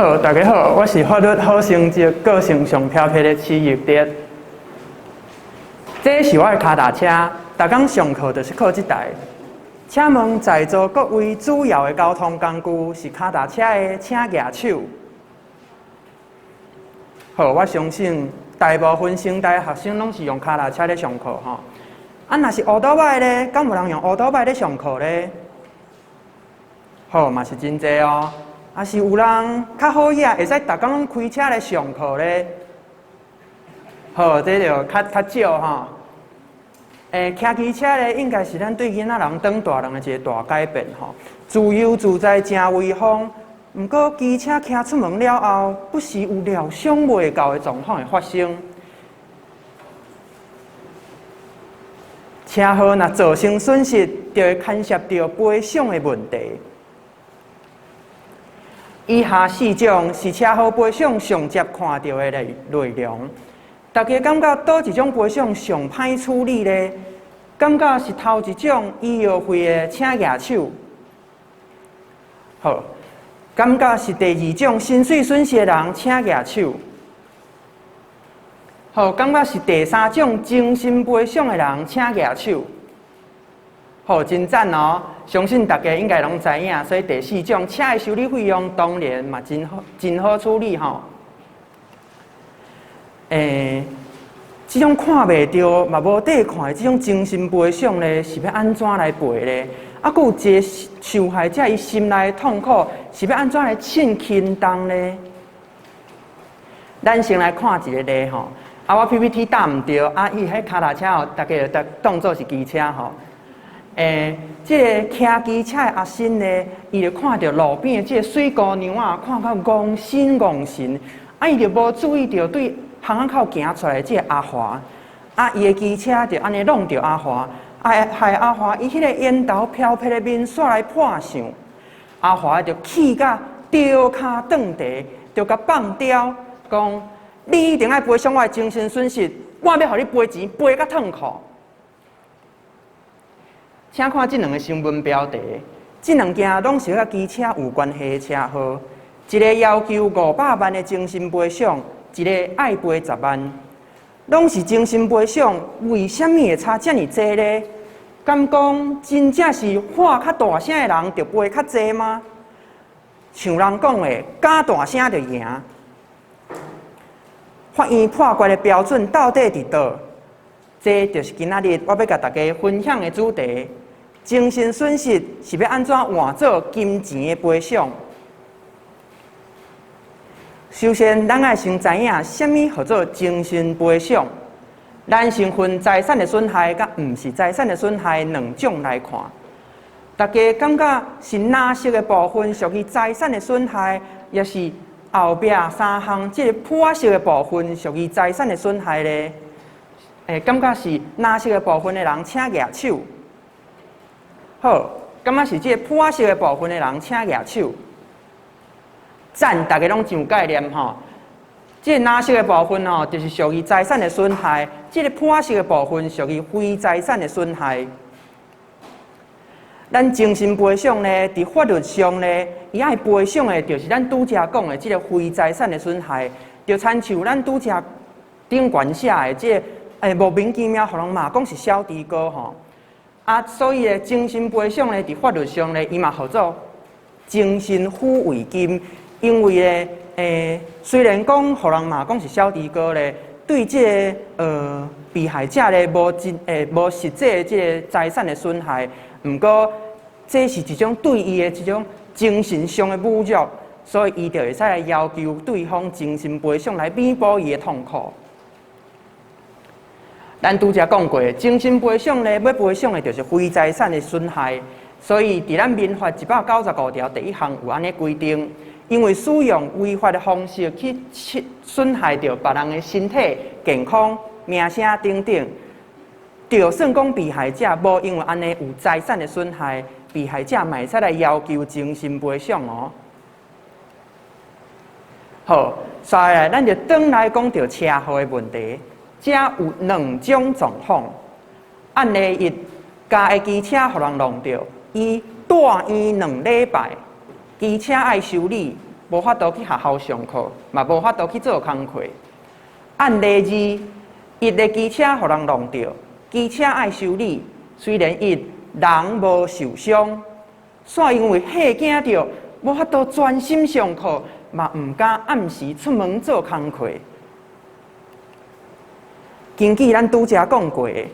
好，大家好，我是法律好成績、個性上飄撇的徐玉德。這是我的跤踏車，逐工上課就是靠這台。請問在座各位主要的交通工具是跤踏車的，請舉手。好，我相信大部分成大學生攏是用跤踏車咧上課吼。啊，若是烏多擺咧，敢有人用烏多擺咧上課咧？好，嘛是真濟哦。啊，是有人較好額，會使逐工攏開車來上課咧。好，這就較較少吼。騎機車咧，應該是咱對囡仔人長大人的一個大改變吼。自由自在，誠威風。毋過機車騎出門了後，不時有料想袂到的狀況會發生。車禍若造成損失，就會牽涉著賠償的問題。以下四種是車禍賠償上捷看著的內容。大家感覺佗一種賠償上歹處理咧？感覺是頭一種醫藥費的，請舉手。好，感覺是第二種薪水損失的人，請舉手。好，感覺是第三種精神賠償的人，請舉手。好，真讚哦！相信大家應該攏知影，所以第四種車的修理費用當然嘛真好，真好處理吼。這種看袂著嘛無得看的這種精神賠償咧，是欲按怎來賠咧？啊，閣有一個受害者伊心內的痛苦，是欲按怎來稱輕重咧？咱先來看一個例吼。啊，我 PPT 打毋著，啊，伊彼跤踏車吼，大家就當做是機車吼。這个騎機車的阿新呢，伊就看著路邊的這个水姑娘啊，看甲戇神戇神，啊，伊就無注意著對巷仔口行出來的這个阿華，啊，伊的機車就按呢挵著阿華，啊，害阿華伊彼个煙頭飄撇的面煞來破相，阿華就氣甲著跤斷地，就共放刁，講你一定愛賠償我的精神損失，我欲予你賠錢，賠甲褪褲。請看這兩个新聞標題，這兩件攏是佮機車有關係的車禍，一个要求500萬的精神賠償，一个愛賠10萬，攏是精神賠償，為啥物會差遮爾濟咧？敢講真正是喊較大聲的人就賠較濟嗎？像人講的，敢大聲就贏。法院判決的標準到底佇佗？這就是今仔日我欲共大家分享的主題：精神損失是欲按怎換做金錢的賠償？首先，咱愛先知影啥物號做精神賠償。咱先分財產的損害佮毋是財產的損害兩種來看。大家感覺是藍色的部分屬於財產的損害，抑是後壁三項這个破色的部分屬於財產的損害咧？感覺是藍色的部分的人，請舉手。好，感覺是這个破色的部分的人，請舉手。讚，大家攏真有概念吼。這个藍色的部分吼，就是屬於財產的損害；這个破色的部分屬於非財產的損害。咱精神賠償呢，佇法律上呢，伊愛賠償的，就是咱拄才講的這个非財產的損害，就親像咱拄才頂懸寫的這个，莫名其妙，予人罵講是小豬哥吼。啊，所以咧，精神賠償咧，佇法律上咧，伊嘛號做精神撫慰金，因為咧，雖然講予人罵講是小豬哥咧，對這个被害者咧無真無實際的這个財產的損害，毋過這是一種對伊的一種精神上的侮辱，所以伊就會使來要求對方精神賠償來彌補伊的痛苦。咱拄才講過，精神賠償咧，欲賠償的就是非財產的損害，所以佇咱民法195條第一項有按呢規定，因為使用違法的方式去損害著別人的身體健康、名聲等等，就算講被害者無因為按呢有財產的損害，被害者嘛會使來要求精神賠償哦。好，接下來咱就轉來講著車禍的問題。這有兩種狀況。案例一，家的機車予人挵著，伊蹛院兩禮拜，機車愛修理。無法度去學校上課，嘛無法度去做工課。案例二，乙的機車予人挵著，機車愛修理，雖然乙人無受傷，煞因為嚇驚著，無法度專心上課，嘛毋敢暗時出門做工課。根據咱拄才講過的，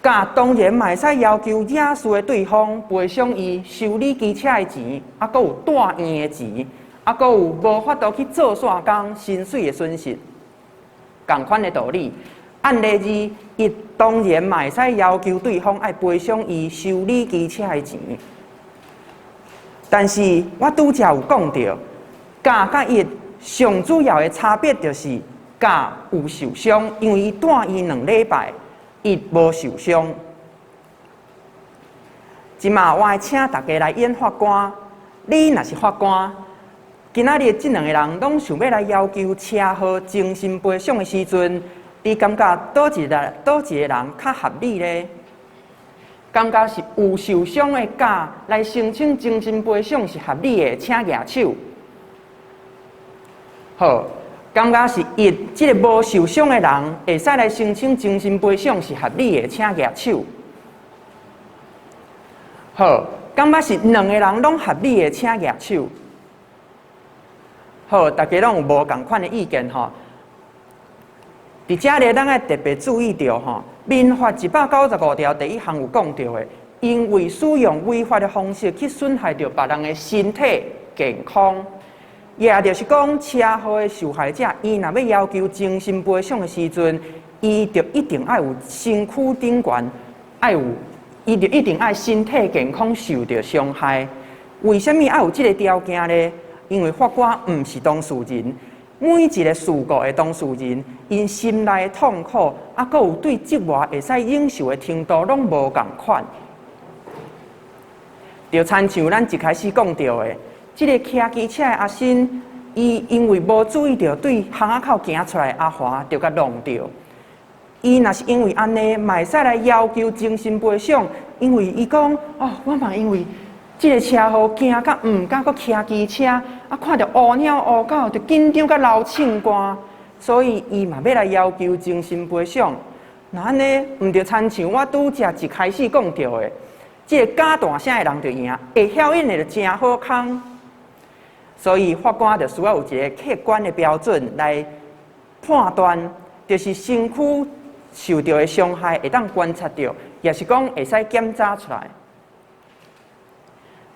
甲當然嘛會使要求惹事的對方賠償伊修理機車的錢，猶閣有蹛院的錢，猶閣有無法度去做煞工薪水的損失。仝款的道理，案例二，伊當然嘛會使要求對方愛賠償伊修理機車的錢。但是我拄才有講著，甲佮乙上主要的差別就是，甲有受傷，因為伊蹛院2禮拜，乙無受傷。這馬我愛請大家來演法官，你若是法官，今仔日這兩个人攏想欲來要求車禍精神賠償的時陣，你感覺佗一個人較合理咧？感覺是有受傷的甲來申請精神賠償是合理的，請舉手。好，感覺是乙這个無受傷的人會使來申請精神賠償是合理的，請舉手。好，感覺是兩个人攏合理的，請舉手。好，大家攏有無仝款的意見吼。佇遮咧，咱愛特別注意著吼，民法195條第一項有講著的，因為使用違法的方式去損害著別人的身體健康，也就是講，車禍的受害者，伊若欲要求精神賠償的時陣，伊就一定愛有身軀頂懸，愛有，伊就一定愛身體健康受著傷害。為啥物愛有這个條件咧？因為法官毋是當事人，每一个事故的當事人，𪜶心內的痛苦，猶閣有對折磨會使忍受的程度，攏無仝款。就親像咱一開始講著的，這个騎機車的阿新，伊因為無注意著對巷仔口行出來的阿華，就共挵著。伊若是因為按呢，嘛會使來要求精神賠償，因為伊講哦，我嘛因為這个車禍驚甲毋敢閣騎機車，啊，看著烏貓烏狗就緊張甲流凊汗，所以伊嘛欲來要求精神賠償。若按呢，毋著親像我拄才一開始講著的，這个較大聲的人就贏，會曉演的就誠好康。所以法官就需要有一个客觀的標準來判斷，就是身軀受著的傷害會當觀察著，也是講會使檢查出來。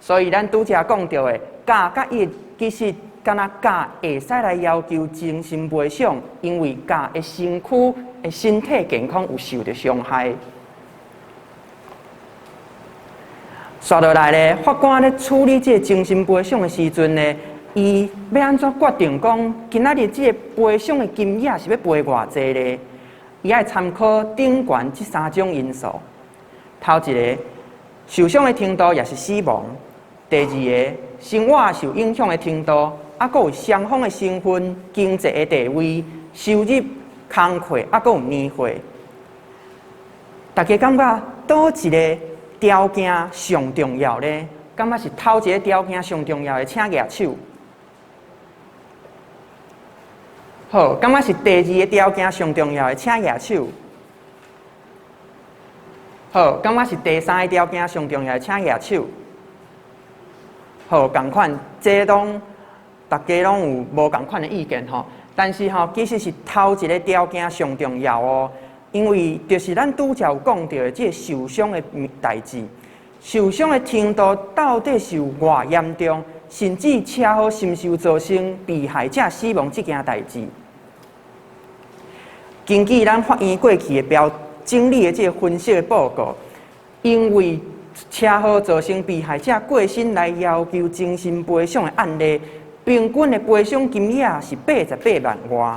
所以咱拄才講著的，甲佮乙其實敢若甲會使來要求精神賠償，因為甲的身軀的身體健康有受著傷害。紲落來咧，法官咧處理這个精神賠償的時陣呢，伊欲按怎決定講今仔日這个賠償的金額是欲賠偌濟咧？伊愛參考頂懸這三種因素。頭一个，受傷的程度抑是死亡；第二个，生活受影響的程度，猶閣有雙方的身份、經濟的地位、收入、工課，猶閣有年歲。大家感覺佗一个條件上重要咧？感覺是頭一个條件上重要的，請舉手。好，感覺是第二個條件上重要的，請舉手。好，感覺是第三个條件上重要的，請舉手。好，仝款，這攏大家攏有無仝款的意見吼。但是吼，其實是頭一个條件上重要哦，因為就是咱拄才有講著的這个受傷的代誌，受傷的程度到底是有偌嚴重，甚至車禍是毋是有造成被害者死亡這件代誌。根據咱法院過去的標整理的這个分析的報告，因為車禍造成被害者過身來要求精神賠償的案例，平均的賠償金額是88萬外。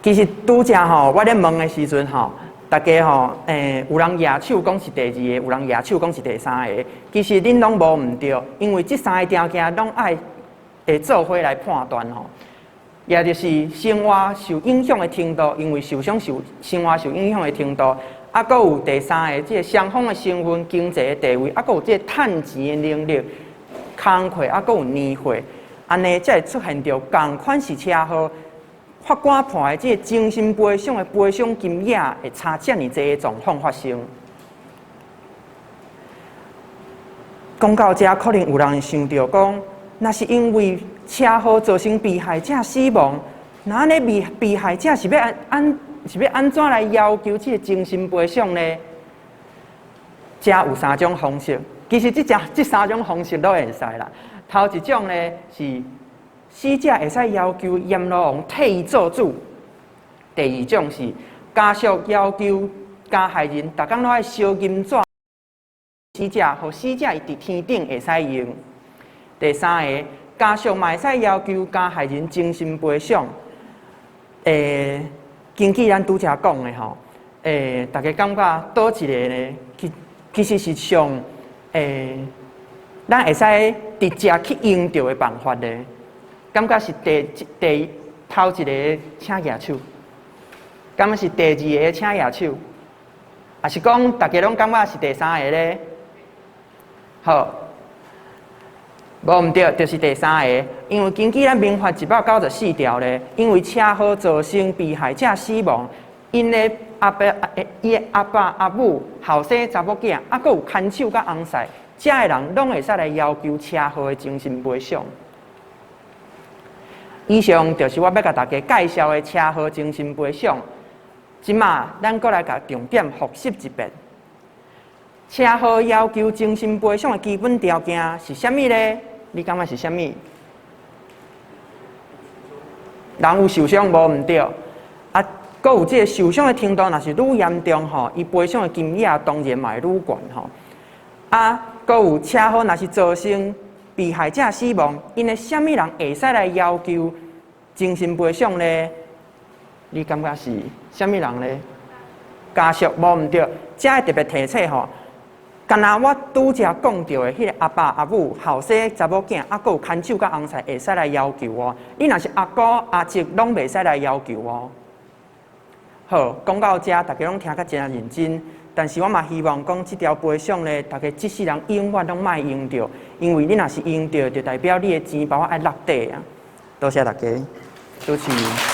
其實拄才吼，我咧問的時陣吼，大家吼，有人舉手講是第二個，有人舉手講是第三個。其實恁攏無毋對，因為這三個條件攏愛會做伙來判斷吼。也就是生活受影響的程度，因為受傷受生活受影響的程度，啊，閣有第三個，這个雙方的身份、經濟的地位，啊，閣有這个趁錢的能力，工課，啊，閣有年歲，按呢才會出現著仝款是車禍，法官判的這个精神賠償的賠償金額會差遮爾濟的狀況發生。講到這，可能有人會想著講，若是因為車禍造成被害者死亡，那按呢被害者是欲按怎來要求這个精神賠償呢？這有三種方式，其實這三種方式攏會使啦。頭一種呢是死者會使要求閻羅王替伊做主；第二種是家屬要求加害人逐工攏愛燒金紙死者，予死者伊佇天頂會使用。第三个，家屬嘛會使要求加害人精神賠償。根據咱拄才講的吼，大家感覺佗一个呢？其實是上咱會使直接去用著的辦法咧。感覺是頭一个請舉手，感覺是第二个請舉手，抑是講大家攏感覺是第三个咧？好，無毋對，就是第三个。因為根據咱民法194條咧，因為車禍造成被害者死亡，𪜶的阿爸、伊的阿爸、阿母、後生查某囝，啊，閣有牽手佮翁婿，遮的人攏會使來要求車禍的精神賠償。以上就是我欲共大家介紹的車禍精神賠償。這馬咱閣來共重點複習一遍。車禍要求精神賠償的基本條件是啥物咧？你感覺是啥物？人有受傷無毋對？啊，閣有這个受傷的程度，若是愈嚴重吼，伊賠償的金額當然嘛會愈懸吼。啊，閣有車禍若是造成被害者死亡，𪜶的啥物人會使來要求精神賠償咧？你感覺是啥物人咧？家屬無毋對，遮會特別提醒吼。敢若我拄才講著的彼个阿爸阿母、後生查某囝，啊，閣有牽手佮翁婿會使來要求哦。你若是阿姑阿叔，攏袂使來要求哦。好，講到遮，大家攏聽甲真認真。但是我嘛希望講，這條賠償咧，大家這世人永遠攏莫用著，因為你若是用著，就代表你的錢包愛落底啊。多謝大家，主持。